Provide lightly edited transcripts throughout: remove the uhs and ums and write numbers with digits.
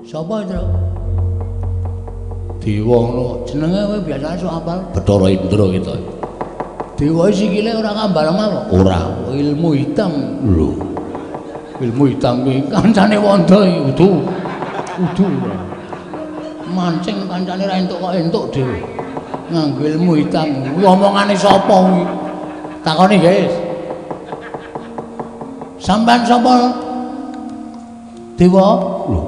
Sapa, Indra? Dewa ngono. Jenenge kowe biasane sok hafal? Bathara Indra kita. Dewa sikile ora kambal lemah. Ora. Ilmu hitam. Lho. Ilmu hitam kuwi kancane wondo iki udu. Udu. Mancing kancane ra entuk kok entuk dhewe. Nganggo ilmu hitam. Kuwi omongane sapa kuwi? Takoni, guys. Sampeyan sapa? Dewa? Lho.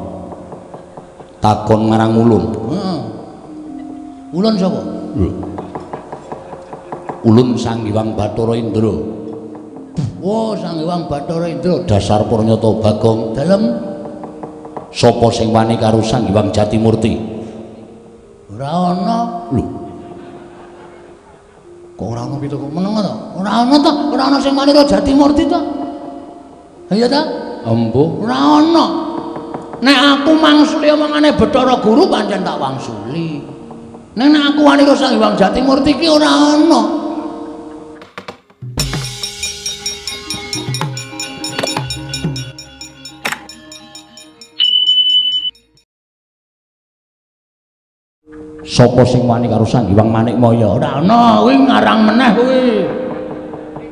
Takon marang ulun. Heeh. Ulun sapa? Lho. Ulun Sang Hyang Bathara Indra. Oh, Sang Hyang Bathara Indra. Dasar pranyata Bagong. Dalem sapa sing wani karo Sang Hyang Jatimurti? Ora ana. Lho. Kok ora ana pitu kok meneng to? Ora ana to, ora ana sing wani karo Jatimurti to. Iya ta? Embuh. Ora ana. Nek aku mangsuli omongane Bathara Guru pancen tak wangsuli. Nek nek aku wani karo Sang Hyang Jatimurti ki ora ana. Sapa sing wani karo Sang Hyang Manikmaya? Ora ana, kuwi ngarang meneh kuwi.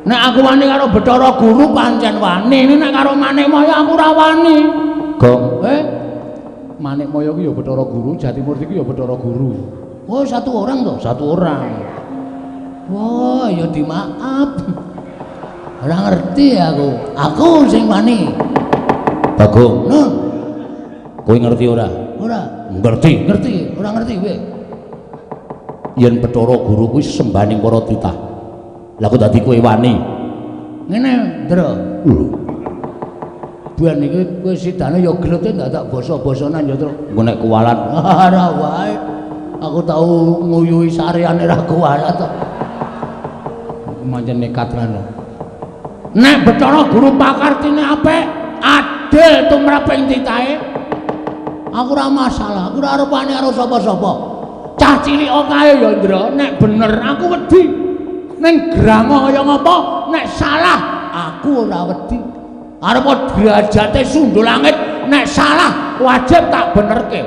Nek aku wani karo Bathara Guru pancen wani, nek karo Manikmaya aku ora wani. Gong. Manikmaya kuwi ya Bathara Guru, Jatimurti kuwi ya Bathara Guru. Oh, satu orang toh? Satu orang. Wah, ya dimaaf. Ora ngerti aku. Aku sing wani. Bagong. Nun. Kowe ngerti ora? Ora. Ngerti. Ngerti, ora ngerti kowe. Yen Bathara Guru kuwi sembahaning para titah. Lah kok dadi kowe wani? Ngene, Ndra. Lho. Ben iki kowe sidane ya gelete dadak basa-basanan ya, Tru. Engko nek kuwalat ora wae. Aku tau nguyuhi sareane ra kuwalat to. Mancen nekat lan. Nek Bathara Guru pakartine apik, adil tumrap ing titahe. Aku ora masalah, aku ora arep wani karo sapa-sapa. Cah cilik kae ya, Ndra, nek bener aku wedi. Ning granga kaya ngapa, nek salah aku ora wedi. Arep derajate sundul langit, nek salah wajib tak benerke.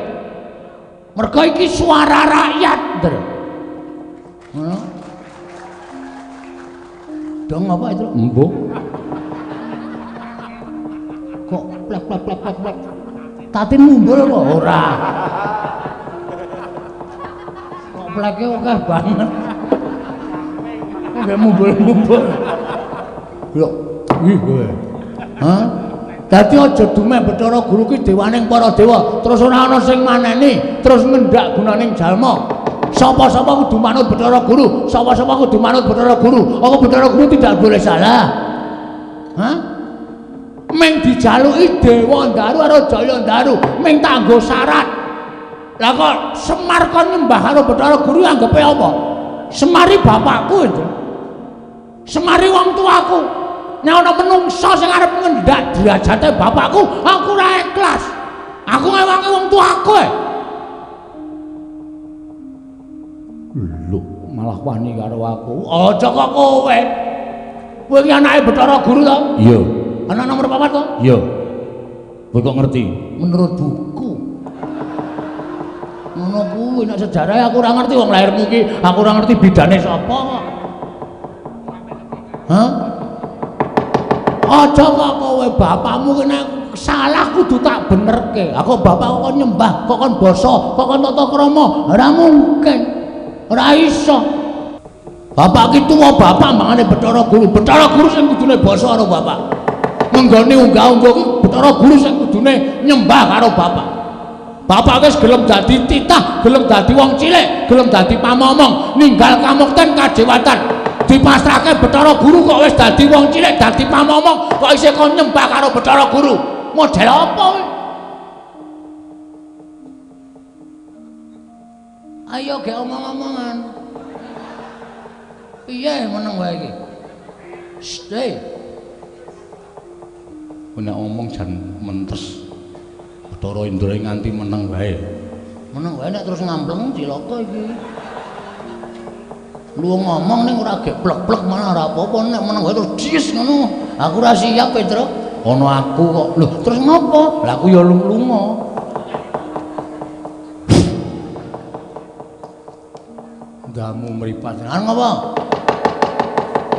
Mergo iki suara rakyat, Ndra. Ngono. Dong apa itu? Embuh. Kok plek plek plek plek plek. Tatin mumbul apa ora? Kok pleke akeh banget. Nggak mumbul-mumbul. Lho, ih kowe. Hah? Dadi aja dumeh Bathara Guru ki dewaning para dewa, terus ora ana sing maneni, terus ngendak gunaning jalma. Sapa-sapa kudu manut Bathara Guru, sapa-sapa kudu manut Bathara Guru. Apa Bathara Guru tidak boleh salah? Hah? Meng dijaluki Dewa Ndaru karo Jaya Ndaru, meng tanggo syarat. Lah kok Semar kon nyembah karo Bathara Guru anggepe apa? Semari bapakku, Ndra. Semari wong tuaku. Nek ana menungsa sing arep ngendak derajate bapakku, aku ora ikhlas. Aku ngewangi wong tuaku. Lho, malah wani karo aku. Aja kok kowe. Kowe iki anake Bathara Guru to? Iya. Anak nomor 4 to? Iya. Kowe kok ngerti? Menurut buku. Ngono kuwi nek sejarah aku ora ngerti wong lahirmu iki, aku ora ngerti bidane sapa kok. Hah? Aja kok kowe bapakmu ki nek salah kudu tak benerke. Aku bapak kok nyembah, kok kon basa, kok kon tata krama, ora mungkin. Ora iso. Bapak ki tuwa bapak mangane Bathara Guru. Bathara Guru sing kudune basa karo bapak. Nggone unggah-ungguh ki Bathara Guru sing kudune nyembah karo bapak. Bapak wis gelem dadi titah, gelem dadi wong cilik, gelem dadi pamomong, ninggal kamukten kadewatan. Dipasrahke Bathara Guru kok wis dadi wong cilik, dadi pamomong, kok isih kon nyembah karo Bathara Guru. Model apa kowe? Ayo gek omong-omongan. Piye meneng wae iki? Stay. Nek omong jan mentes. Bathara Indra nganti meneng wae. Meneng wae nek terus ngambleng cilaka iki. Lu ngomong ning ora gek plek-plek malah ora apa-apa, nek meneng wae terus dies ngono. Aku ora siap, Petro. Ana aku kok. Lho, terus ngopo? Lah aku ya lunga. Jamu mripat. Arep ngopo?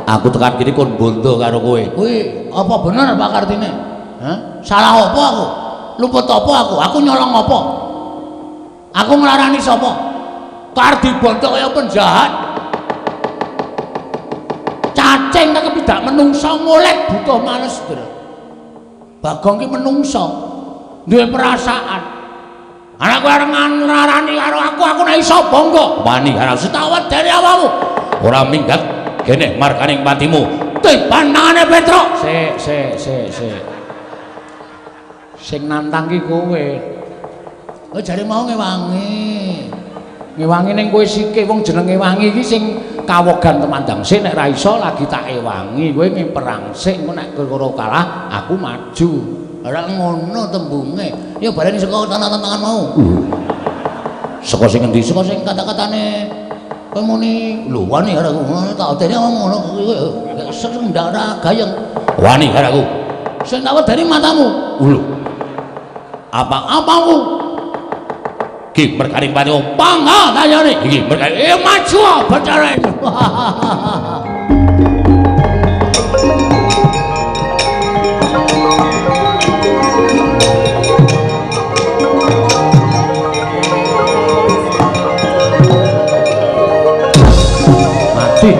Aku tekan kene kon bondo karo kowe. Kuwi apa bener Pak Kartine? Hah? Salah apa aku? Luput apa aku? Aku nyolong apa? Aku nglarani sapa? Kardi bondo kaya penjahat. Cacing kang kepidak menungsa ngolet butuh males, Ndra. Bagong ki menungsa, duwe perasaan. Ana kowe arep nglarani karo aku, aku nek iso bangga. Wani karo sitawet dene awakmu. Ora minggat kene markaning patimu. Tiban tangane Petruk. Sik, sik, sik, sik. Sing nantang ki kowe. Oh jare mau ngewangi. Ngewangi ning kowe sike wong jeneng ngewangi iki sing kawogan temandang sik nek ra iso lagi tak ewangi. Kowe perang sik engko nek kira kalah aku maju. Ora ngono tembunge. Ya bareng saka tantangan mau. Saka sing endi? Saka sing kata-katane kowe muni lho wani karo aku. Tak odene ngono kuwi sing ndak ora gayeng. Wani karo aku. Sing tak wedeni matamu. Lho. Apa-apamu? Ki merkaning patimu. Pangga tayane. Iki merkaning. Maju Bathara. Mati.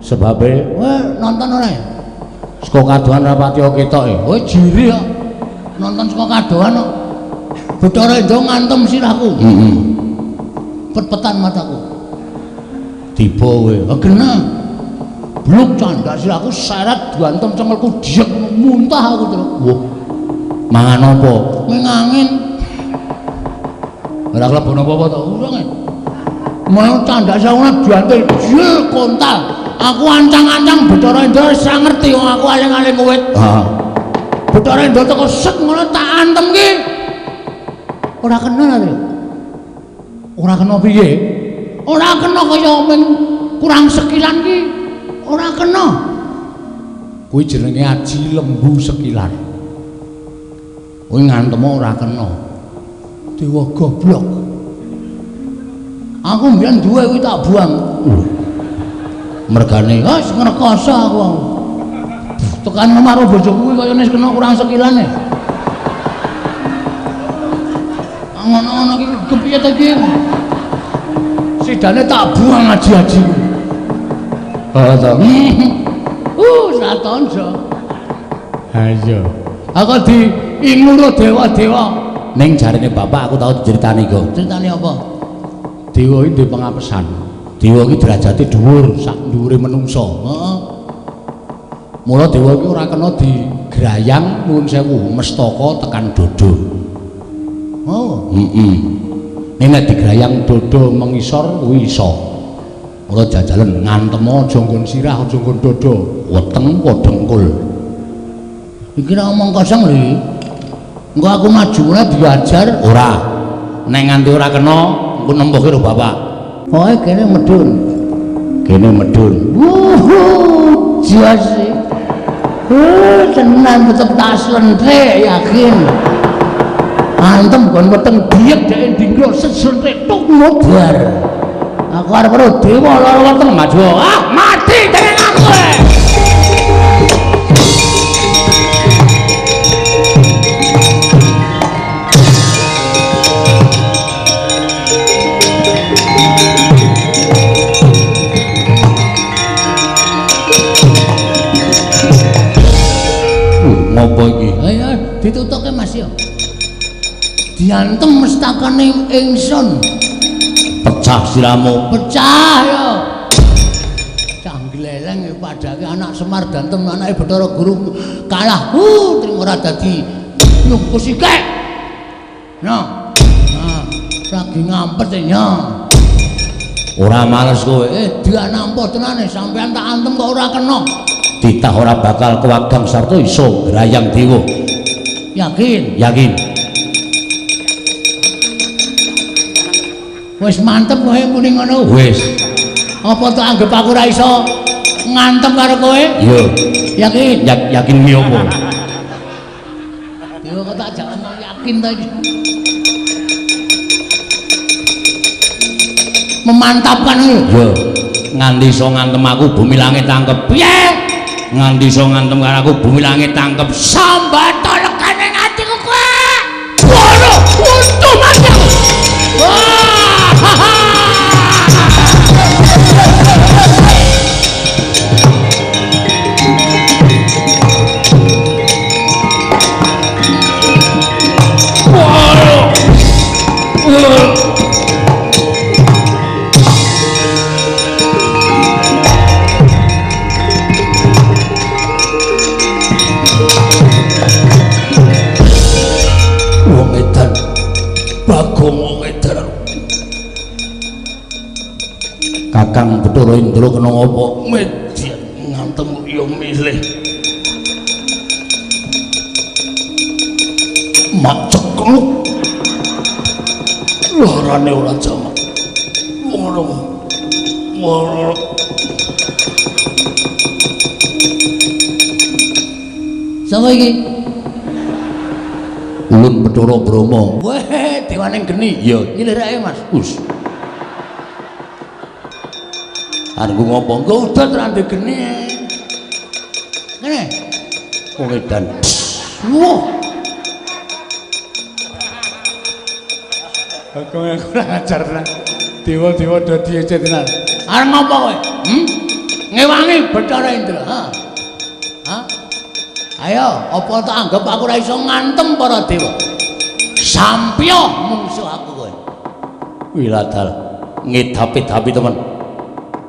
Sebabe kowe nonton ora ya? Saka kadohan rapati ketok e. Kowe jiri kok. Nonton saka kadohan kok. Bathara Indra ngantem sirahku. Heeh. Pet-petan mataku. Tiba kowe. Kena. Bluk candak sirahku seret diantem cengelku diek muntah aku terus. Wah. Mangan apa? Ngangin. Ora klebon apa-apa to? Urung e. Mau candak sirahku diantel jel kontal. Aku ancang-ancang Bathara Indra wis ora ngerti wong aku aling-aling wit. Heeh. Bathara Indra teko set ngono tak antem ki. Ora kena ta. Ora kena piye? Ora kena kaya men kurang sekilan ki. Ora kena. Kuwi jenenge aji lembu sekilan. Kuwi ngantem ora kena. Dewa goblok. Aku mbiyen duwe kuwi tak buang. Mergane wis ngrekoso aku. Tekan omah karo bojoku kuwi kaya wis kena kurang sekilane. Ngono-ngono iki kepiye ta iki? Sidane tak buang aji-aji. Ha ta. Satonjo. Ha iya. Aku diinguro dewa-dewa. Ning jarene bapak aku tau diceritani kok. Critane apa? Dewa iki duwe pengapesan. Dewa iki derajate dhuwur sak dhuwure menungsa. Heeh. Mula dewa iki ora kena digrayang nuwun sewu mestaka tekan dodo. Oh. Heeh. Ning nek digrayang dodo mengisor kuwi iso. Mula jajalen ngantem aja nggon sirah aja nggon dodo, weteng apa dengkul. Iki ora omong kosong lho iki. Engko aku maju ora diajar ora. Nek nganti ora kena engko nempuh karo bapak. Pokoke kene medun. Kene medun. Wuh, jas. Tenan tetep tak slentrek yakin. Antem kon weteng biek dhek ndingkluk seslentrek tuk modar. Aku arep karo dewa lara weteng maju. Ah, mati tenan aku. Ngopo iki? Ayo ditutuke Mas yo. Diantem mestakane ingsun. Pecah siramu, pecah yo. Cah gleleng padake anak Semar dantem anake Bathara Guru kalah. Trimo ora dadi nyukus iki. Nah. Nah, lagi ngampet ya. Ora males kowe. Dia nampa tenane sampean tak antem kok ora kena. Titah ora bakal kewagang sarta iso grayang dewa. Yakin? Yakin. Wis mantep kowe muni ngono. Wis. Apa tak anggap aku ora iso ngantem karo kowe? Iya. Yakin? Yakin mi opo? Dewa kok tak jak ngomong yakin ta iki. Memantapkan lho. Iya. Nganti iso ngantem aku bumi langit tangkep. Piye? Nganti iso ngantem karo aku bumi langit tangkep. Sambata lekane atiku kowe. Waduh, untu mati aku. Wah. Wong edan, Bagong wong edan. Kakang Bathara Indra kena ngopo? Median ngantem ya milih. Mak cekluk. Larane ora jamak. Ngono. Ngono. Sapa iki? Ulun Bathara Brahma. Weh, dewane geni. Iya, nyilih ae, Mas. Us. Arep ngopo? Engko udan ra ndek geni. Ngene. Wong edan. Wah. Aku kurang ajar tenan. Dewa-dewa do diece tenan. Arep ngopo kowe? Ngewangi Bathara Indra. Ha. Ha? Ayo, apa tak anggap aku ora iso ngantem para dewa? Sampyo mungsuh aku kowe. Wiladal ngedapi-dapi temen.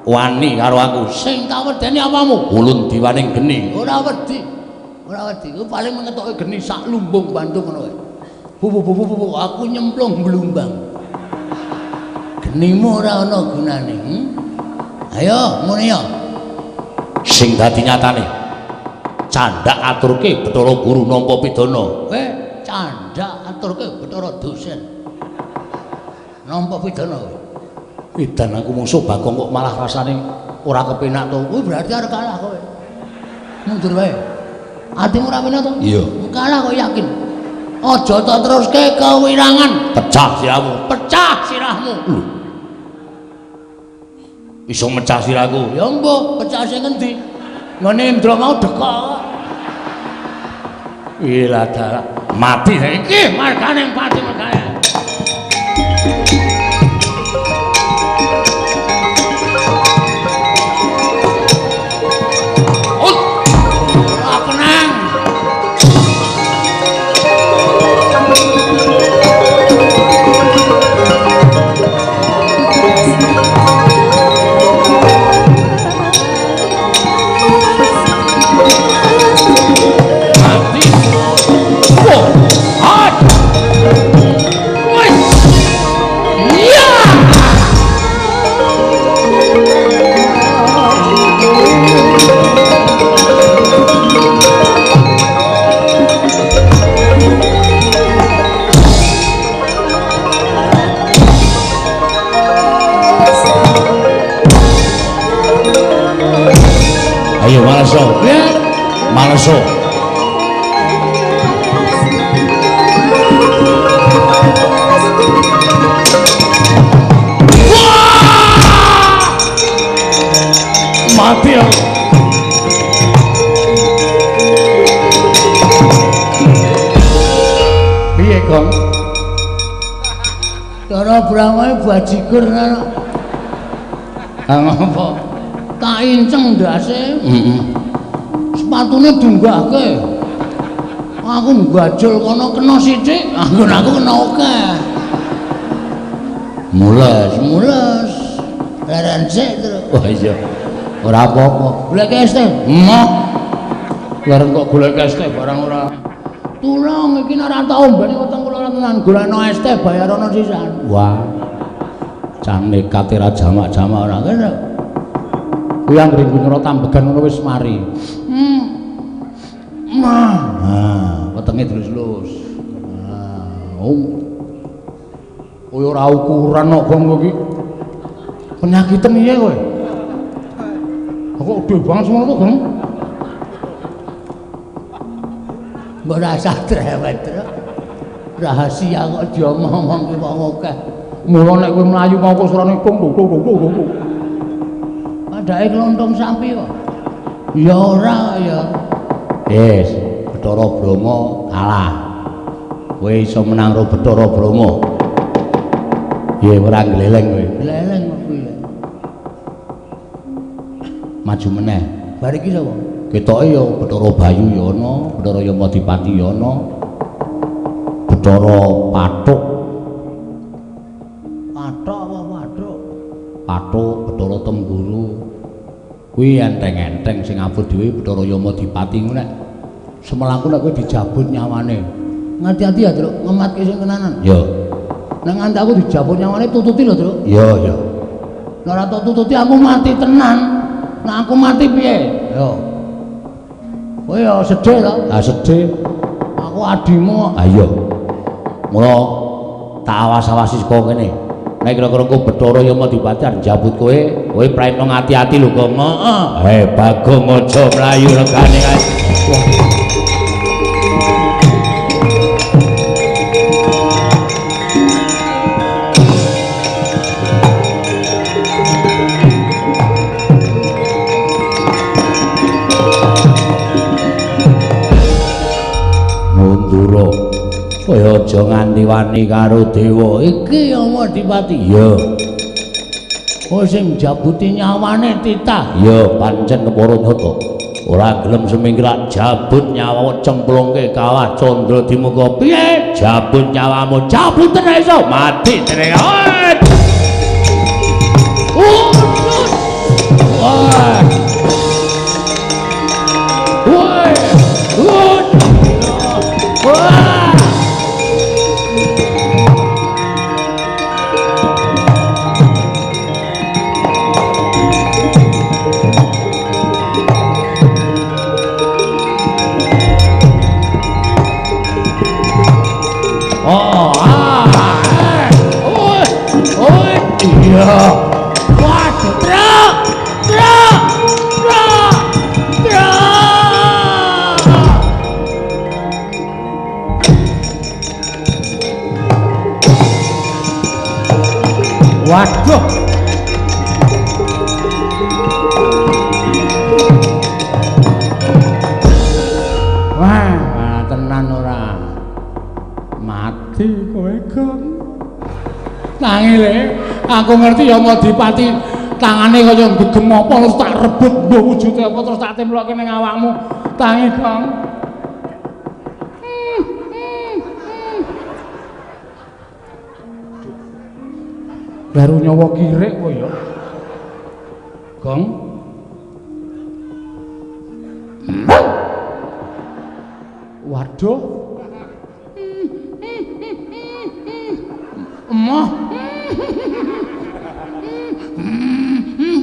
Wani karo aku. Sing tak wedeni apamu? Ulun diwaning geni. Ora wedi. Ora wedi. Ku paling mengetoke geni sak lumbung Bandung ngono kowe. Bu bu bu bu aku nyemplung blumbang. Genimu ora ana gunane. Ayo ngene ya. Sing dadi nyatane. Candhak aturke Bathara Guru nampa pidana. Kowe candhak aturke Bathara dosen. Nampa pidana kowe. Edan aku mungsuh Bagong kok malah rasane ora kepenak to. Kuwi berarti arep kalah kowe. Mundur wae. Atimu ora penak to? Iya. Kalah kok yakin. Aja tak teruske kewirangan. Pecah sirahmu. Pecah sirahmu. Lho. Iso mecah sirahku. Ya mbuh, pecah sing endi? Ngene Indra mau dekok. Ilah dalah. Mati saiki margane pati margane. Mati. Wah. Maleso. Piye? Maleso. Mati aku. Piye, Gong? Cara Brahma bajigur ngono. Ha ngopo? Tak inceng ndase. Heeh. Sepatune dunggahke. Aku nggajul kono kena sithik, anggon aku kena akeh. Mules, mules. Leren sik, Truk. Wah iya. Ora apa-apa. Golek es teh. Emoh. Leren kok golek es teh barang ora. Tulung iki nek ora tak ombene weteng kula ora tenan golekno es teh bayarono sisan. Wah. Can nekate ra jamak-jamak ora kene. Kuwi anggere nyerot ambegan ngono wis mari. Mah. Nah, wetenge terus-lus. Nah, oh. Kowe ora ukuran kok Gong kowe iki. Penyakiten piye kowe? Kok gede banget semono to, Gong? Mbok rasah drewet, Truk. Rahasia kok diomong-omongke wong akeh. Mula nek kowe mlayu mau kok surane tung tung tung tung tung. Padake klontong sapi kok. Ya ora ya. Wis, Bathara Brahma kalah. Kowe iso menang karo Bathara Brahma. Piye ora gleleng kowe? Gleleng kok kuwi. Maju meneh. Bar iki sapa? Ketoke ya Bathara Bayu ya ana, Bathara Yamadipati ya ana. Bathara Pathuk. Pathuk apa Pathuk? Pathuk, Bathara Temburu. Kuwi enteng-enteng sing abot dhewe Bathara Yamadipati ngono nek semelangku nek kowe dijabut nyawane. Ngati-ati ya, Truk, ngematke sing tenanan. Ya. Nek nganti aku dijabut nyawane tututi lho, Truk. Ya, ya. Nek ora tok tututi aku mati tenan. Nek aku mati piye? Yo. Kowe ya sedih to? Ah sedih. Aku adimu. Ah iya. Mula tak awas-awasi saka kene. Nek kira-kira engko Bathara Yamadipati arep njabut kowe, kowe praetno ngati-ati lho, Gong. Heeh. Eh, Bagong aja mlayu regane kae. Wah. Mundura. Kowe aja nganti wani karo dewa iki Yamadipati. Iya. Oh sing njabuti nyawane titah. Iya, pancen kepara nyata. Ora gelem semingkrak jabut nyawa cemplungke kawah Candra Dimuka. Piye? Jabut nyawamu, jabuten iso mati jenenge. Wah. Wah. Wah. Oh, ah, oi, oi, iya. Waduh, truk, truk, truk, truk. Waduh. Wah, tenan ora. Mati kowe, Gong. Tangile, aku ngerti Yamadipati tangane kaya gegem apa terus tak rebut mbok wujude apa terus tak templokke ning awakmu. Tangi, Gong. Baru nyawa kirik kowe ya. Gong. Waduh. Emoh.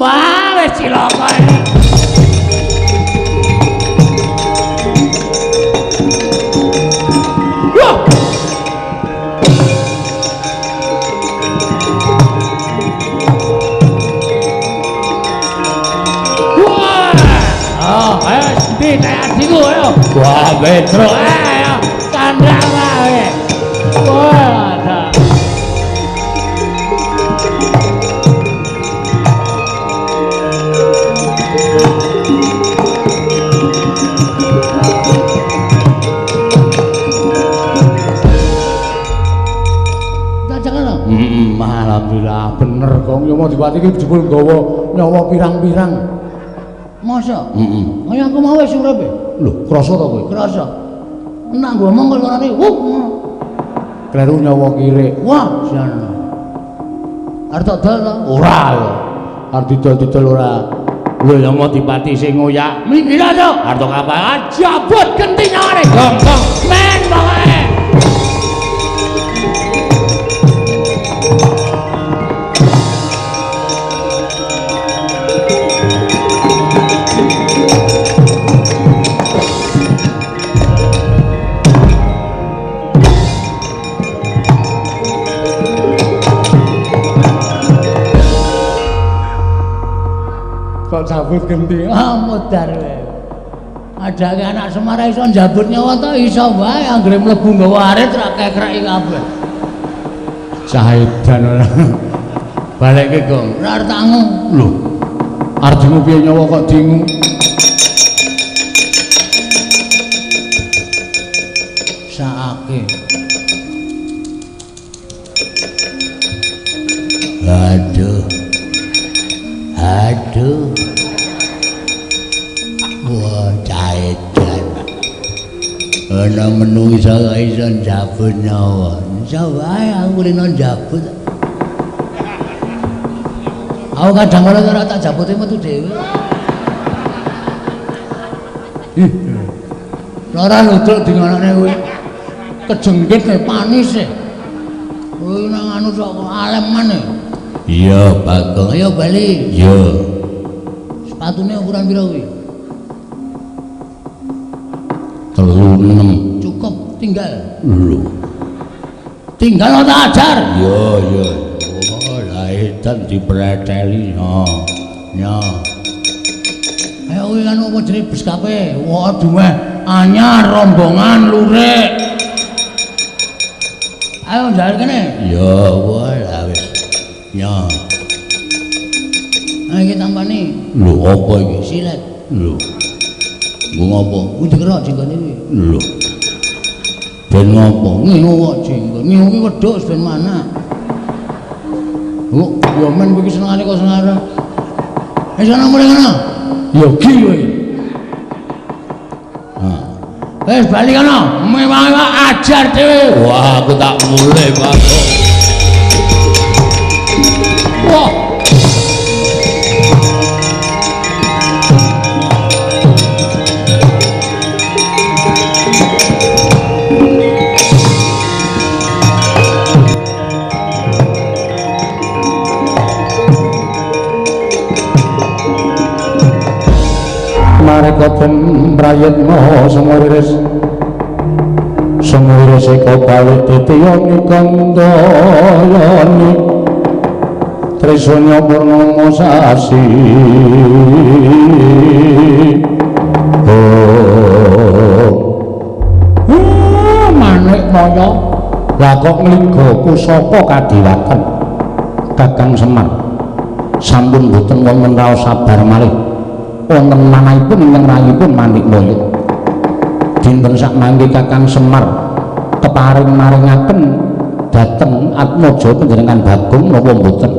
Wah, wis cilaka. Wah. Wah. Ah. Ayo. Wah, Petro. Ayo, kandhak wae. Wah, ada. Alhamdulillah bener kok Yamadipati iki jebul nggawa nyawa pirang-pirang. Masa? Heeh. Kaya aku mau wis urip e. Lho, krasa ta kowe? Krasa. Nek ngomong kok suarane wuh. Kleru nyawa kirik. Wah, sian. Arep tak dol ta? Ora lho. Arep didol-didol ora. Lho Yamadipati sing ngoyak. Minggir to. Arep kapal jabut genti nyawane. Gong-gong men pokoke. Kok cabut genti? Ah, modar kowe. Adake anak Semar iso njabut nyawa ta iso wae anggere mlebu nggawa arit ra kekreki kabeh. Cahedan ora. Balekke, Gong. Ora arep tak ngu. Lho. Arep dingu piye nyawa kok dingu? Saake. Aduh. Aduh. Wah, caedan. Ana menungsa kok iso njabut nyawa. Iso wae aku rene njabut. Aku kadang kala ora tak jabute metu dhewe. Ih. Ora ludruk dinganane kuwi. Kejengkit e panis e. Kuwi nang anu sok aleman e. Iya, Bagong. Ayo bali. Iya. Sepatune ukuran pira kuwi? 36. Cukup, tinggal. Lho. Tinggal tak ajar. Iya, iya. Oh, lah edan dipreteli. Ha. Ya. Ayo kuwi kan apa jenenge bus kape? Wah, dumeh anyar rombongan lurik. Ayo njaluk kene. Iya, wah lah wis. Ya. Nah, iki tampane. Lho, apa iki? Silet. Lho. Nggo ngopo? Kuwi dikerok jenggone kuwi. Lho. Ben ngopo? Ngingu kok jenggot. Ngingu ki wedhus ben mana. Oh, ya men kowe iki senengane kok senengane. Wis ana mulih ngono. Ya ki kowe. Ha. Wis bali kono. Mewah-mewah ajar dhewe. Wah, aku tak mulih, Pak. Wah. Mareka den prayitna sumuriris sumuriris eka balik ditiyani kandayani Trisanya purnama sasi. Oh, manik maya lah kok ngliga pusaka kadiwatan Kakang Semar sampun boten wonten raos sabar malih wonten manahipun ingkang rayipun Manikmaya. Dinten sakmangke Kakang Semar keparing maringaken dhateng Atmaja panjenengan Bagong napa mboten?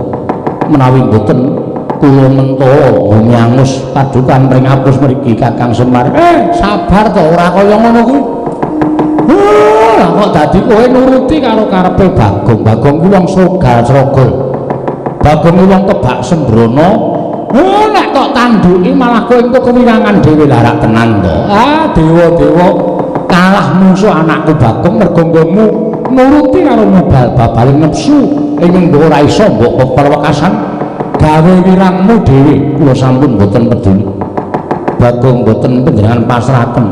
Menawi mboten kula mentala bumi angus padukan mring apus mriki Kakang Semar. Sabar to ora kaya ngono kuwi. Lah kok dadi kowe nuruti karo karepe Bagong. Bagong kuwi wong srogal-srogol. Bagong kuwi wong kebak sembrono. Nek kok tanduki malah kowe engko kewirangan dhewe. Lah rak tenan to. Ah, dewa-dewa kalah musuh anakku Bagong mergo nggonmu nuruti karo mubal babaling nepsu ingkang mbok ora iso mbok peperwekasan gawe wirangmu dhewe. Kula sampun mboten peduli. Bagong mboten panjenengan pasrahaken.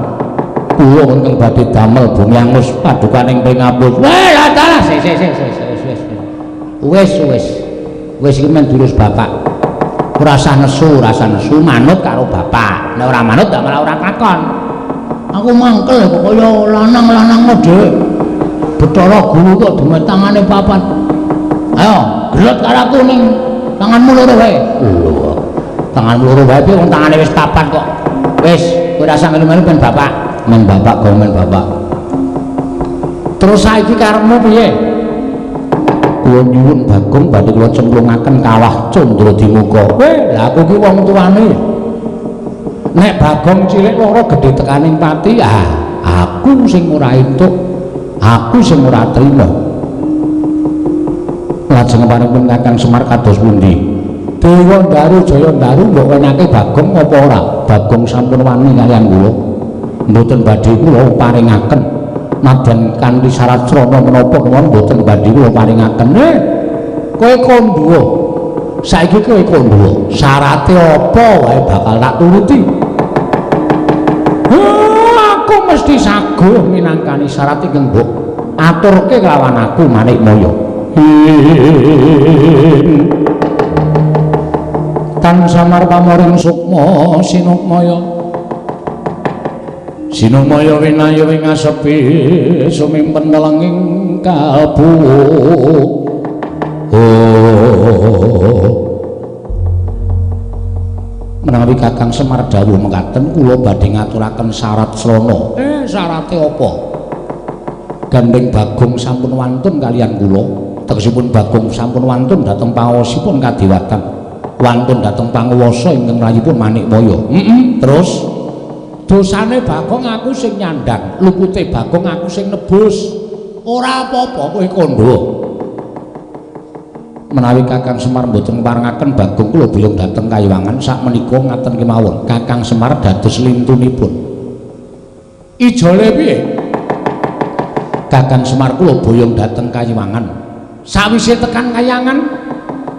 Kula ingkang badhe damel bumi angus padukaning pringapus. Weh, lah dalah sik sik sik wis wis. Wis wis iki men durus bapak. Ora usah nesu, ora usah nesu, manut karo bapak. Nek ora manut malah ora takon. Aku mangkel kok kaya lanang-lanang dhewe. Bathara Guru kok dume tangane papat. Ayo, gelut karo aku ning tanganmu loro wae. Lho. Tanganmu loro wae piye wong tangane wis papat kok. Wis, kowe ora usah melu-melu ben bapak. Men bapak gong men bapak. Terus saiki karepmu piye? Kula nyuwun Bagong badhe kula cemplungaken kawah Candradimuka. Weh, lha aku ki wong tuane. Nek Bagong cilik loro gedhe tekaning pati, ah, aku sing ora entuk, aku sing ora trima. Lajeng panjenengan Kakang Semar kados pundi? Dewa Ndaru Jaya Ndaru mbok wenake Bagong apa ora? Bagong sampun wani kaliyan kula. Mboten badhe kula paringaken. Nadyan kanthi syarat srana menapa kemawon mboten badhe kula paringaken. Kowe kandha. Saiki kowe kandha. Syarate apa wae bakal tak turuti. Aku mesti saguh minangkani syarat ingkang mbok aturke kelawan aku Manikmaya. Tan samar pamoring sukma sinukmaya. Sinumaya winaya ing asepi sumimpen telenging kalbu. Oh. Menawi Kakang Semar dawuh mekaten kula badhe ngaturaken syarat srana. Syarate apa? Gandeng Bagong sampun wantun kaliyan kula. Tegesipun Bagong sampun wantun dhateng panguwasipun kadewatan. Wantun dhateng panguwasa ingkang rayipun Manikmaya. Terus dosane Bagong aku sing nyandhang, lupute Bagong aku sing nebus. Ora apa-apa kowe kandha. Menawi Kakang Semar mboten parengaken Bagong kula boyong dhateng Kayiwangan sakmenika ngaten kemawon. Kakang Semar dados lintunipun. Ijole piye? Kakang Semar kula boyong dhateng Kayiwangan. Sawise tekan Kayangan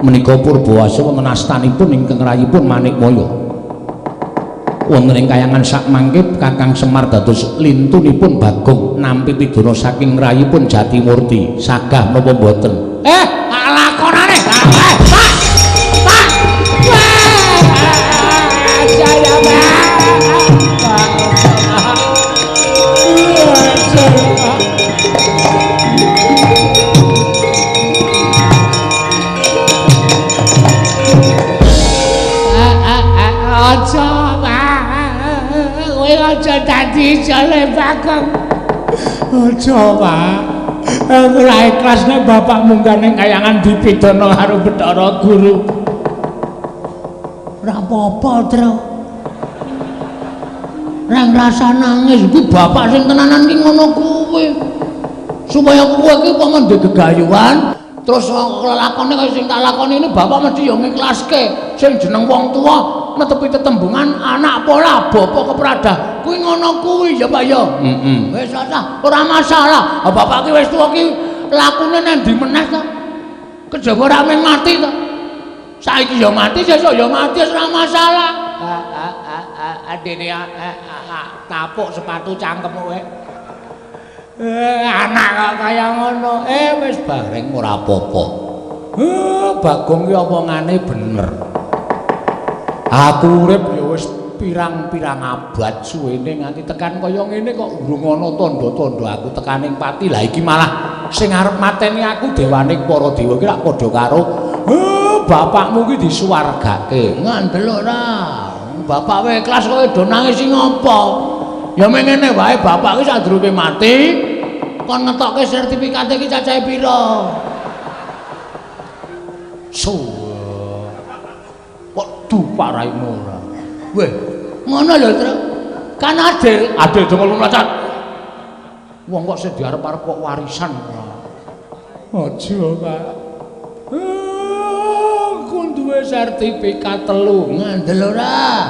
menika purbawasa wonten astanipun ingkang rayipun Manikmaya. Wonten ing kayangan sakmangke Kakang Semar dados lintunipun Bagong nampi pidana saking rayipun Jatimurti. Sagah napa mboten? Tak lakonane. Pak. Pak. Jaya Pak. Aja aja dadi jale Bagong. Aja, Pak. Aku ora ikhlas nek bapak munggah ning kayangan dipidana karo Bathara Guru. Ora apa-apa, Tru. Ora ngrasa nangis iku bapak sing tenanan ki ngono kuwi. Supaya kowe iki umpama ndek gegayuhan, terus lelakone kaya sing tak lakoni ini bapak mesti ya ngiklaske. Sing jeneng wong tuwa netepi tetembungan anak pola bapak kepradah kuwi ngono kuwi ya Pak ya. Wis ora ora masalah. Bapak ki wis tuwa ki lakune nang ndi meneh to? Kejaba ora mung mati to. Saiki ya mati, sesuk ya mati, wis ora masalah. Adene tapuk sepatu cangkemmu kowe. Anak kok kaya ngono. Wis bareng ora apa-apa. Bagong ki omongane bener. Aku urip ya wis pirang-pirang abad suwene nganti tekan kaya ngene kok urung ana tandha-tandha aku tekaning pati. Lah iki malah sing arep mateni aku dewane para dewa iki lak padha karo bapakmu ki disuwargake. Ngandel ora. Bapak wae ikhlas kowe do nangis sing apa? Ya meng ngene wae bapak ki sadurunge mati kon ngetokke sertifikate iki cacahe pira? So kok dupak raimu ora. Weh, ngono lho, Tru. Kan adil, adil dongol mlacat. Wong kok sing diarep-arep kok warisan ora. Aja, Pak. Aku duwe sertifikat 3. Ngandel ora?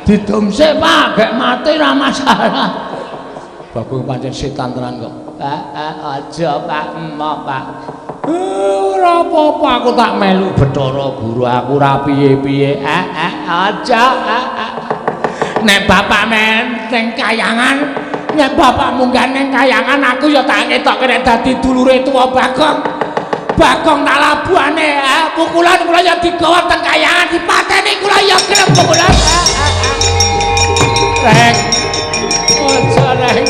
Didum sik, Pak, gek mati ora masalah. Bagong pancen setan tenan kok. Aja, Pak, emoh, Pak. Ora apa-apa aku tak melu Bathara Guru aku ora piye-piye. Aja. Nek bapak menteng kayangan, nek bapak munggah ning kayangan aku ya tak ngetokke nek dadi dulure tuwa Bagong. Bagong tak labuhane, pukulan kula ya digawa teng kayangan dipateni kula ya gelem pukulan. Rek. Aja. Reng.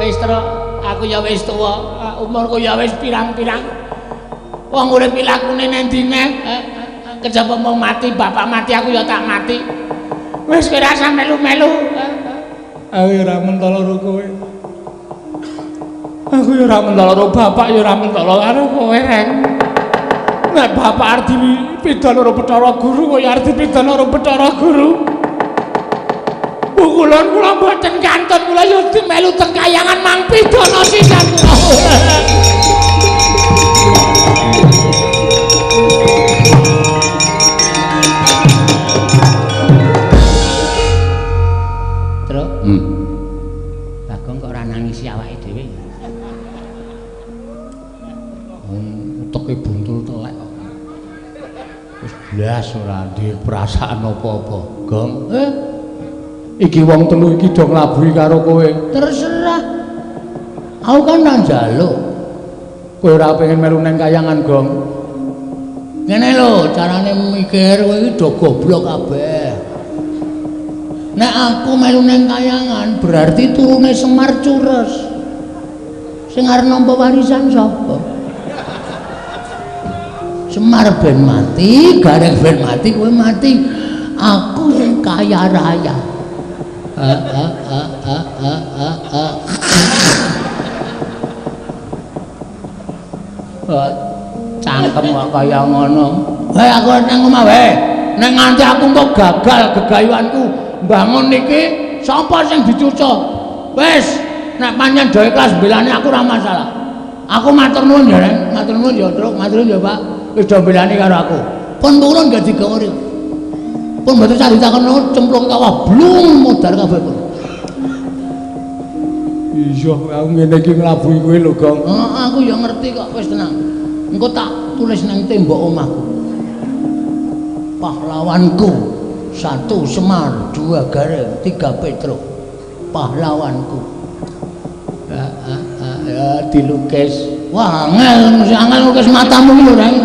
Wis terus aku ya wis tuwa, umurku ya wis pirang-pirang. Wong urip iki lakune nang ndi neh? Kejaba mau mati, bapak mati aku ya tak mati. Wis kowe ora usah melu-melu. Aku ya ora mentolo karo kowe. Aku ya ora mentolo karo bapak ya ora mentolo karo kowe, Reng. Nek bapak arep dipidana karo Bathara Guru, kowe arep dipidana karo Bathara Guru. Pukulan kula mboten kantun, kula ya melu teng kayangan mang pidana sisan kula. Truk. Bagong kok ora nangisi awake dhewe. Uteke buntul telek kok. Wis blas ora duwe perasaan apa-apa, Gong. Iki wong telu iki do nglabuhi karo kowe. Terserah. Aku kan ora njaluk. Kowe ora pengen melu nang kayangan, Gong. Ngene lho, carane mikir kowe iki do goblok kabeh. Nek aku melu nang kayangan berarti turune Semar cures. Sing arep nampa warisan sapa? Semar ben mati, Gareng ben mati, kowe mati. Aku sing kaya raya. Cangkem kok kaya ngono. Hei aku nang omah wae. Nek nganti aku engko gagal gegayuhanku mbangun iki, sapa sing dicuca? Wis, nek pancen do ikhlas mbelani aku ora masalah. Aku matur nuwun ya, Reng. Matur nuwun ya, Truk. Matur nuwun ya, Pak. Wis do mbelani karo aku. Pun purun gak digawa. Pun mboten sah ditakon cemplung kawah blung modar kabeh pun. Iya, aku ngene iki nglabuhi kowe lho, Gong. Heeh, aku ya ngerti kok, wis tenang. Engko tak tulis nang tembok omahku. Pahlawanku 1 Semar, 2 Gareng, 3 Petruk. Pahlawanku. Ya dilukis. Wah, angel, mesti angel lukis matamu lho, Reng.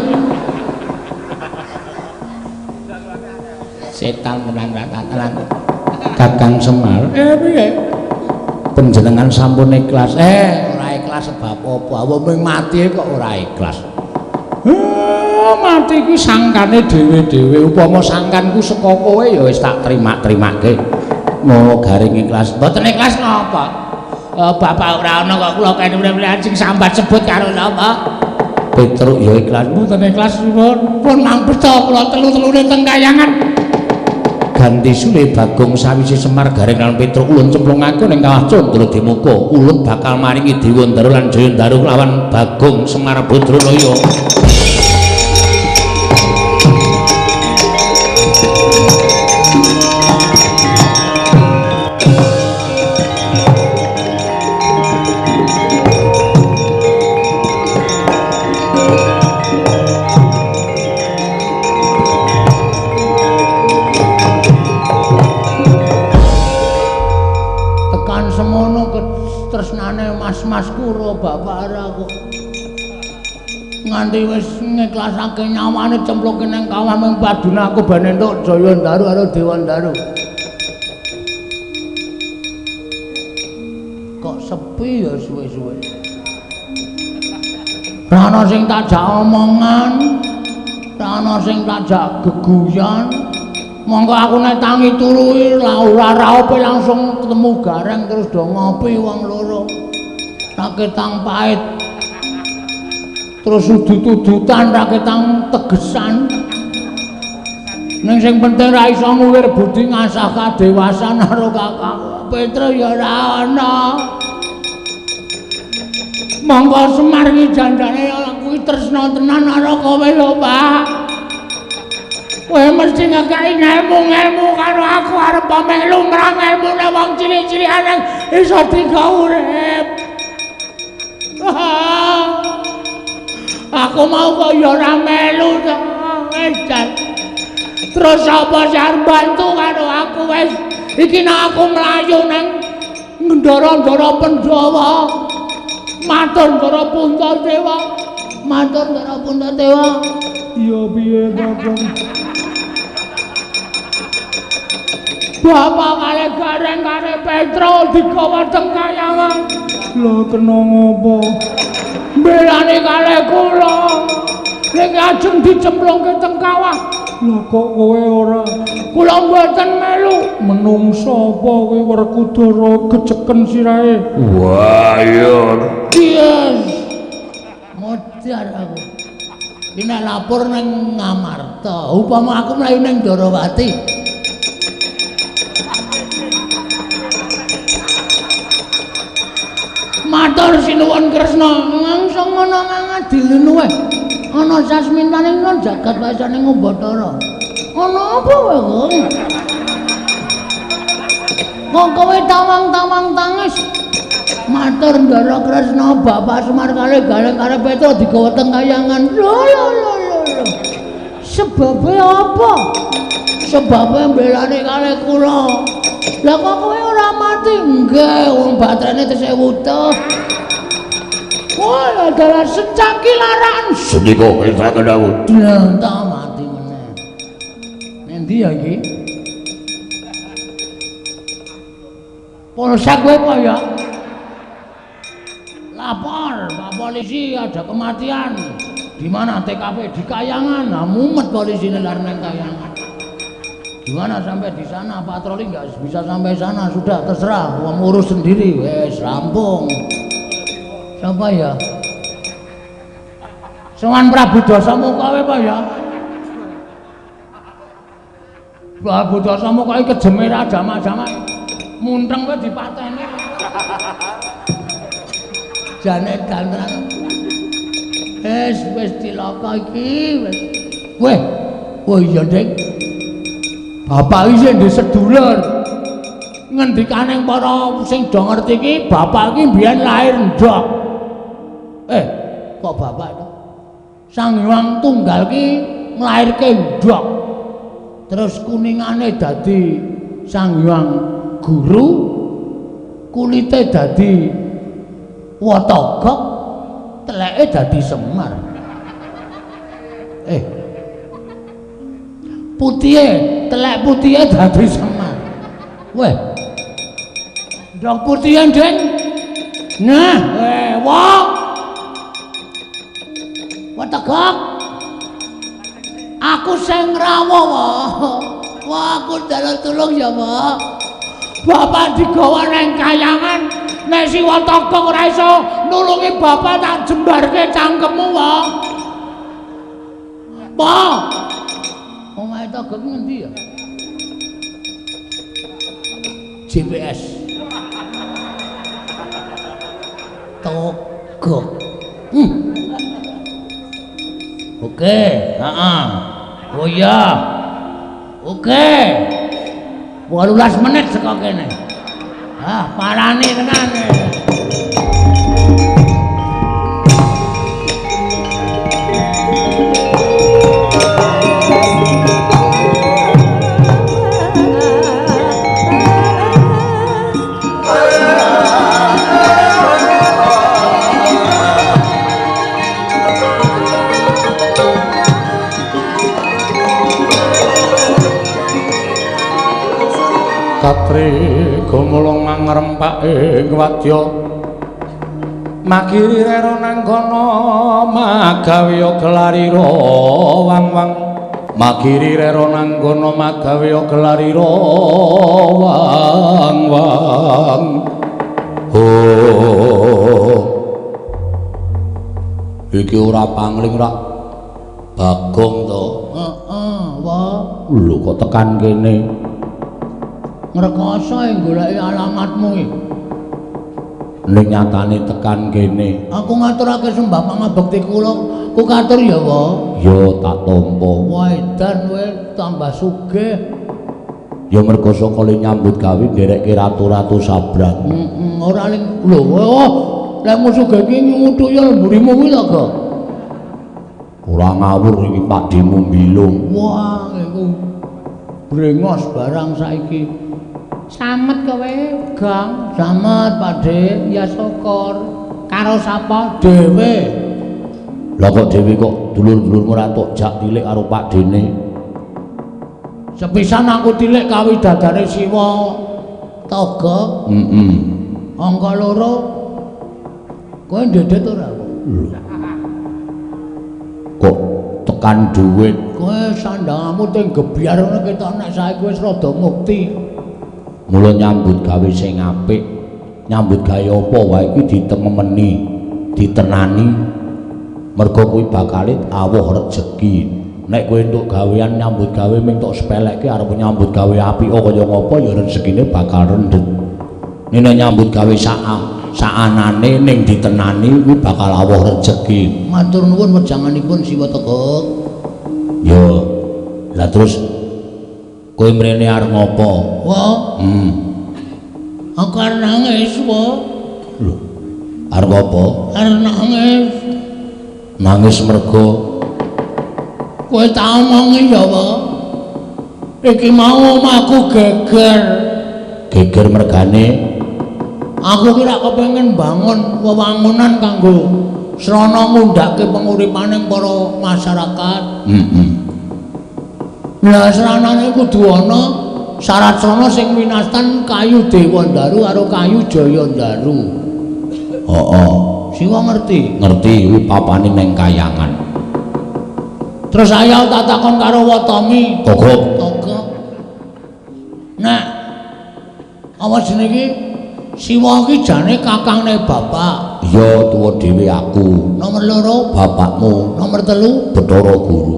Setan tenan tenan. Kakang Semar. Piye? Panjenengan sampun ikhlas. Ora ikhlas sebab apa? Wong ming mati kok ora ikhlas. Mati kuwi sangkane dhewe-dhewe. Upama sangkanku saka kowe ya wis tak terima-terimake. Ngono garing ikhlas. Mboten ikhlas napa? Bapak ora ana kok kula kene urip sing sambat sebut karo sapa? Petruk ya ikhlas. Mboten ikhlas pun pun mampeta kula telu-telune teng kayangan. Ganti sule Bagong sawise Semar Gareng lan Petruk ulun cemplungake ning kawah Candra Dimuka. Ulun bakal maringi Dewandaru lan Jayandaru lawan Bagong Semar Badranaya. Mas-masku ro bapak ora kok nganti wis ngiklasake nyawane cemplungke nang kawah mung padune aku ben entuk Jayandaru karo Dewandaru. Kok sepi ya suwe-suwe. Ora ana sing tak jak omongan, ora ana sing tak jak geguyon. Monggo aku nek tangi turu ora raope langsung ketemu Gareng terus do ngopi wong loro. Raketang pahit terus udut-udutan raketang tegesan. Ning sing penting ra iso nguwir budi ngasah kadewasan karo kakang Petro ya ora ana. Monggo Semar iki jandane aku tresna tenan karo kowe lho, Pak. Kowe mesti ngekeki ngelmu-ngelmu karo aku arep melu mrang elmune wong cilik-cilikan iso digawe urip. Aku mau kok ya ora melu to. Wis jan. Terus sapa sing arep bantu karo aku wis iki nek aku mlayu nang ndara-ndara Pandhawa. Matur Ndara Puntadewa. Matur Ndara Puntadewa. Iya piye Bagong? Bapak kalih Gareng kalih Petro digawa teng kayangan. Lha kena ngopo? Mbelani kalih kula. Niki ajeng dicemplungke teng kawah. Lha kok kowe ora? Kula mboten melu. Menungsa apa kowe Werkudara gejeken sirahe? Wah, iya. Yes. Modar aku. Iki nek lapor ning Ngamarta, upama aku mlayu ning Darawati. Matur sinuwun Kresna, langsung ngono ngadilinu wae. Ana sasmintane nang jagat wasane Bathara. Ana apa wae, Gong? Kok kowe tawang-tawang tangis? Matur Ndara Kresna, Bapak Semar kalih Gareng kalih Petro digawa teng kayangan. Lho lho lho lho. Sebabe apa? Sebabe mbelani kalih kula. Lah kok kowe ora mati? Nggih, wong baterene tesih wutuh. Wah, adalah secakilaran. Sendika kesaken aku. Tak mati meneh. Nendi ya iki? Polsek kowe apa ya? Lapor, Pak Polisi ada kematian. Di mana TKP? Di Kayangan. Nah, mumet polisine lar nang Kayangan. Gimana sampai di sana? Patroli nggak bisa sampai sana, sudah terserah, gua ngurus sendiri. Wes rampung. Siapa ya? Sowan Prabu Dasamuka kowe apa ya? Prabu Dasamuka iki kejeme ra jamak-jamak. Munteng kowe dipateni. Jane dantenan. Wes wis cilaka iki wis. Weh, oh iya, Dik. Bapak iki sing ndek sedulur. Ngendikane para sing do ngerti iki, bapak iki mbiyen lahir ndok. Kok bapak to? Sang Hyang Tunggal ki nglairke ndok. Terus kuningane dadi Sang Hyang Guru, kulite dadi Watagok, teleke dadi Semar. Putihe, telek putihe dadi Semar. Weh. Ndok putihe, Ding. Nah, wah. Watagok. Aku sing ngrawuh, wah. Wah, aku njaluk tulung ya, Pak. Bapak digawa nang kayangan. Nek si Watagok ora iso nulungi bapak tak jembarke cangkemmu, wah. Pak. Omahe Togok ngendi ya? JPS. Togok. Oke, heeh. Oh iya. Oke. 18 menit saka kene. Ah, parani tenan. Katri gumulung mangrempak ing wadya magiri rera nanggono magawe gelarira wang-wang magiri rera nanggono magawe gelarira wang-wang. Oh, iki ora pangling rak Bagong to? Heeh, wah. Lho kok tekan kene? Ngrekoso goleki alamatmu iki. Ning nyatane tekan kene. Aku ngaturake sembah pangabekti kula, ku katur ya, Pak. Ya tak tampa. Wah, edan kowe tambah sugih. Ya mergo saka le nyambut gawe nderekke ratu-ratu sabrang. Heeh, ora ling lho, oh, lek mu sugih iki nyuthuk mburimu kuwi to, Gok. Ora ngawur iki Pakdhemu mbilung. Wah, iku brengos barang saiki. Slamet kowe, Gang. Slamet, Pakdhe. Ya syukur. Karo sapa? Dhewe. Lah kok dhewe kok dulur-dulurmu ora tok jak tilik karo Pakdhene? Sepisan aku tilik kawidadane Siwa Toga. Heeh. Angka 2. Kowe ndedet ora? Lho. Kok tekan dhuwit? Kowe sandangamu teng gebyar ngono ketok nek saiki wis rada mukti. Mula nyambut gawe sing apik. Nyambut gawe apa wae iki ditememeni, ditenani. Mergo kuwi bakale awuh rejeki. Nek kowe entuk gawean nyambut gawe ming tok sepelekke arep nyambut gawe apik kaya ngapa ya rezekine bakal rendhet. Nek nyambut gawe saanane ning ditenani kuwi bakal awuh rejeki. Matur nuwun wejanganipun Siwa Togok. Ya. Lah terus kowe mrene arep ngopo? Wah. Aku arep nangis, wa. Lho. Arep apa? Arep nangis. Nangis mergo kowe tak omongi ya, wa. Iki mau omahku geger. Geger mergane aku ki rak kepengin bangun wewangunan kanggo srana ngundhake penguripaning para masyarakat. Heeh. Lah sranane kudu ana syarat srana sing winastan kayu Dewandaru karo kayu Jayandaru. Heeh. Siwa ngerti? Ngerti kuwi papane neng kayangan. Terus ayo tak takon karo Watomi. Togok. Togok. Nek apa jenenge iki? Siwa iki jane kakangne bapak. Iya, tuwa dhewe aku. Nomor 2 bapakmu. Nomor 3 Bathara Guru.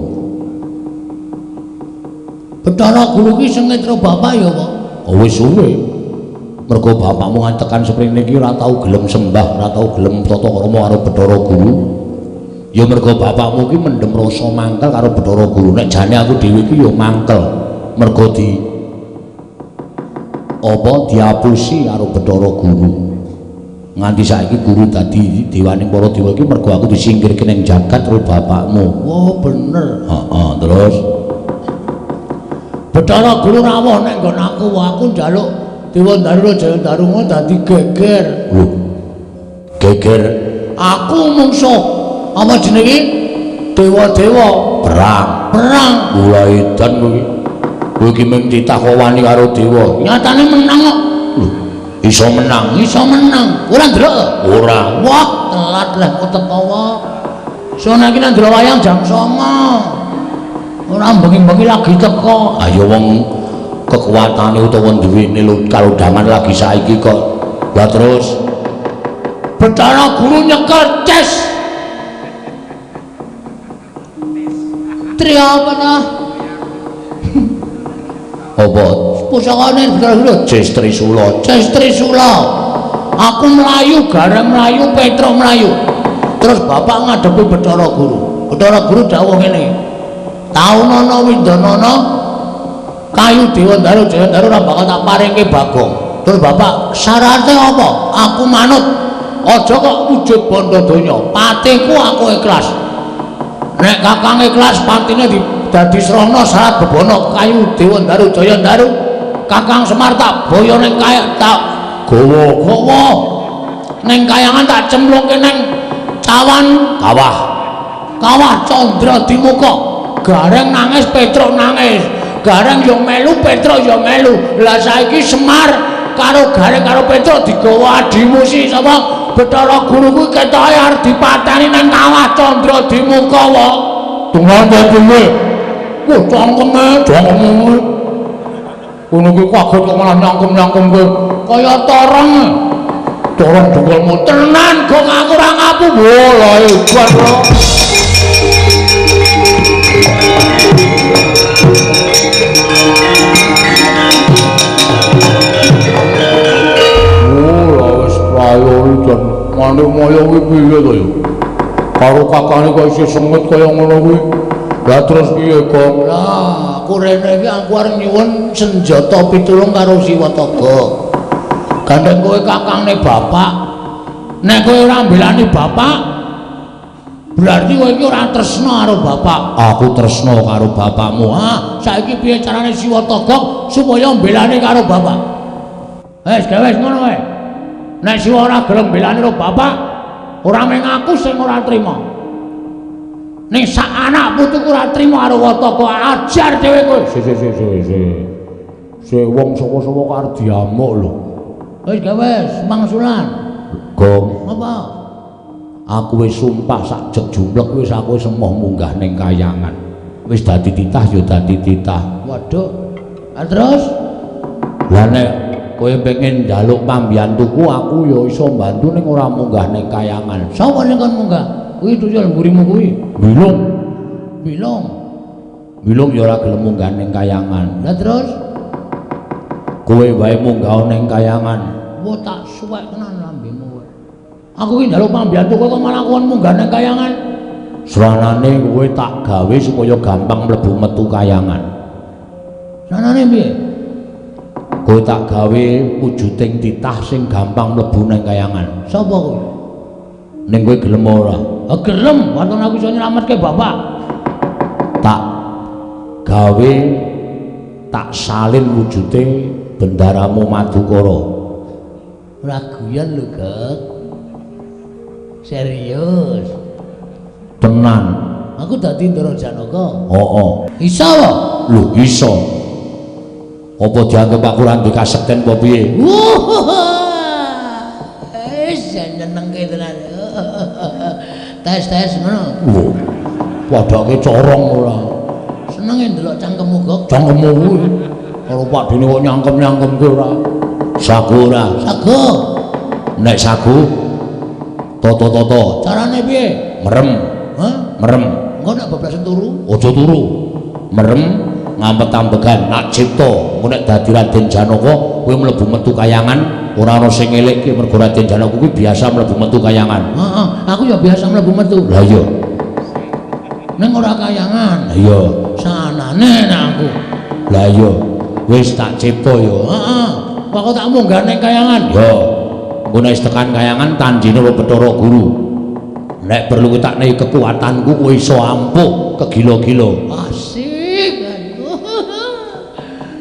Bathara Guru ki sengit karo bapak ya, Pak? Oh, wis suwe. Mergo bapakmu ngantekan seprene iki ora tau gelem sembah, ora tau gelem tata krama karo Bathara Guru. Ya mergo bapakmu ki mendem rasa mangkel karo Bathara Guru. Nek jane aku dhewe iki ya mangkel. Mergo di apa diapusi karo Bathara Guru. Nganti saiki guru dadi dewaning para dewa iki mergo aku disingkirke ning jagat karo bapakmu. Oh, bener. Heeh, terus Bathara Guru rawuh nek nggon aku, aku njaluk Dewandaru Jayandaru ngono dadi geger. Lho. Geger aku mungsuh apa jenenge dewa-dewa perang. Perang. Mulai edan kowe. Kowe iki mung titah kok wani karo dewa. Nyatane menang kok. Lho, iso menang. Iso menang. Ora ndelok? Ora. Wah, telat lah kok teko wae. Sono iki nang ndelok wayang jam 09.00. Ora bengi-bengi lagi teko. Ayo wong kekuatane utawa duwene kalodhangan lagi saiki kok. Lah terus Bathara Guru nyekel ces. Tri apa nah? Apa? Pusakane Bathara Guru Ces Trisula. Ces Trisula. Aku mlayu, gareng mlayu, Petruk mlayu. Terus bapak ngadepi Bathara Guru. Bathara Guru dawuh ngene. Taunana windanana kayu Dewandaru Jayandaru ora bakal tak paringke Bagong. Terus bapak syaratnya apa? Aku manut. Aja kok wujud bondo donya. Patiku aku ikhlas. Nek kakang ikhlas patine dadi srana syarat bebana kayu Dewandaru Jayandaru. Kakang Semar tak boyo ning kaya tak gawa-gawa. Ning kayangan tak cemplungke ning cawan kawah. Kawah Candra Dimuka. Gareng nangis, Petruk nangis. Gareng yo melu, Petruk yo melu. Lah saiki Semar karo Gareng karo Petruk digawa adimu si sapa? Bathara Guru kuwi ketoke arep dipateni nang kawah Candra Dimuka wae. Tunggu piye? Wah, cangkeme, cangkeme. Ngono kuwi kaget kok malah nyangkem-nyangkem kowe. Kaya torong. Torong dengkulmu tenan kok aku ora ngapu. Wah, lah hebat kok. Manik Maya kuwi piye to ya? Karo kakane kok isih sengit kaya ngono kuwi. Lah terus piye, Gong? Lah, aku rene iki aku arep nyuwun senjata pitulung karo Siwa Toga. Gandeng kowe kakangne bapak. Nek kowe ora mbelani bapak, berarti kowe iki ora tresna karo bapak. Aku tresna karo bapakmu. Ah, saiki piye carane Siwa Toga supaya mbelani karo bapak? Wes, gawe ngono wae. Nek Siwa ora gelem mbelani karo bapak, ora mung aku sing ora trima. Ning sak anak putuku ora trimo karo Wataka, ajar dhewe kowe. Si si si si si. Si wong sapa-sapa kok arep diamuk lho. Wis gawe mangsulan. Gong, Apa? aku wis sumpah sak jek jumlek wis aku wis emoh munggah ning kayangan. Wis dadi titah ya dadi titah. Waduh. Ah terus? Lah nek kowe pengen njaluk pambiyantuku aku ya iso mbantu ning ora munggah ning kayangan. Sapa sing kon munggah? Kuwi tuyul mburimu kuwi. Bilung, Bilung. bilung ya ora gelem munggah ning kayangan. Lah terus? Kowe wae munggah ning kayangan. Wah tak suwek tenan lambemu kowe. Aku ki njaluk pambiyantu kowe kok malah kon munggah ning kayangan. Sranane kowe tak gawe supaya gampang mlebu metu kayangan. Sanane piye? Kowe tak gawe wujuding titah sing gampang mlebu ning kayangan. Sapa kowe? Ning kowe gelem ora? Ah gelem, waton aku iso nyelametke bapak. Tak gawe tak salin wujude bendaramu Madukara. Ora guyon lho, Gek. Serius. Tenan. Aku dadi Ndara Janaka. Heeh. Iso apa? Lho iso. Apa dianggep aku ora ndek kasekten apa piye? Wis nyenengke tenan. Tes-tes ngono. Lho. Padake corong ora. Senenge ndelok cangkemmu, Gok. Cangkemmu kuwi. Karo Pakdene kok nyangkem-nyangkemke ora. Sagu ora? Sagu. Nek sagu toto-toto. Carane piye? Merem. Hah? Merem. Engko nek bablasen turu? Aja turu. Merem ngampet-ambegan nak cipta. Engko nek dadi Raden Janaka kowe mlebu metu kayangan ora ana sing ngelekke mergo Raden Janaka kuwi biasa mlebu metu kayangan. Heeh, aku ya biasa mlebu metu. Lah iya. Ning ora kayangan. Lah iya. Sanane nek aku. Lah iya. Wis tak cipta ya. Heeh. Kok tak munggah ning kayangan? Ya. Engko nek wis tekan kayangan tanjine karo Bathara Guru. Nek perlu tak nehi kekuatanku kowe iso ampuh kegila-gila. Asik.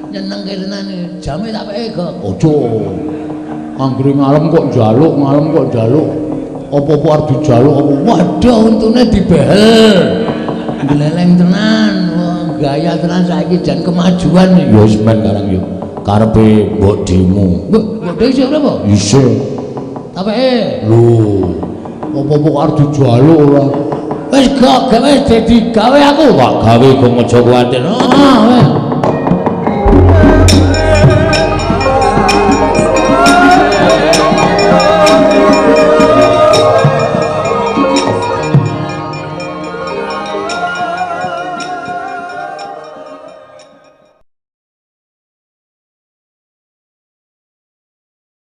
Nyenengke tenan. Jame tak peke, Gok. Aja. Anggere ngalem kok njaluk, ngalem kok njaluk. Apa-apa arep dijaluk apa? Waduh, untune dibehel. Gleleng tenan. Wah, gaya tenan saiki jan kemajuan iki. Ya wis men karang yo. Karepe mbokdemu. Mbok, mbokde isih urip apa? Isih. Tak peke. Lho, apa-apa kok arep dijaluk ora? Wis gak gawe dadi gawe aku. Tak gawe gong aja kuwatir. Ah, wis.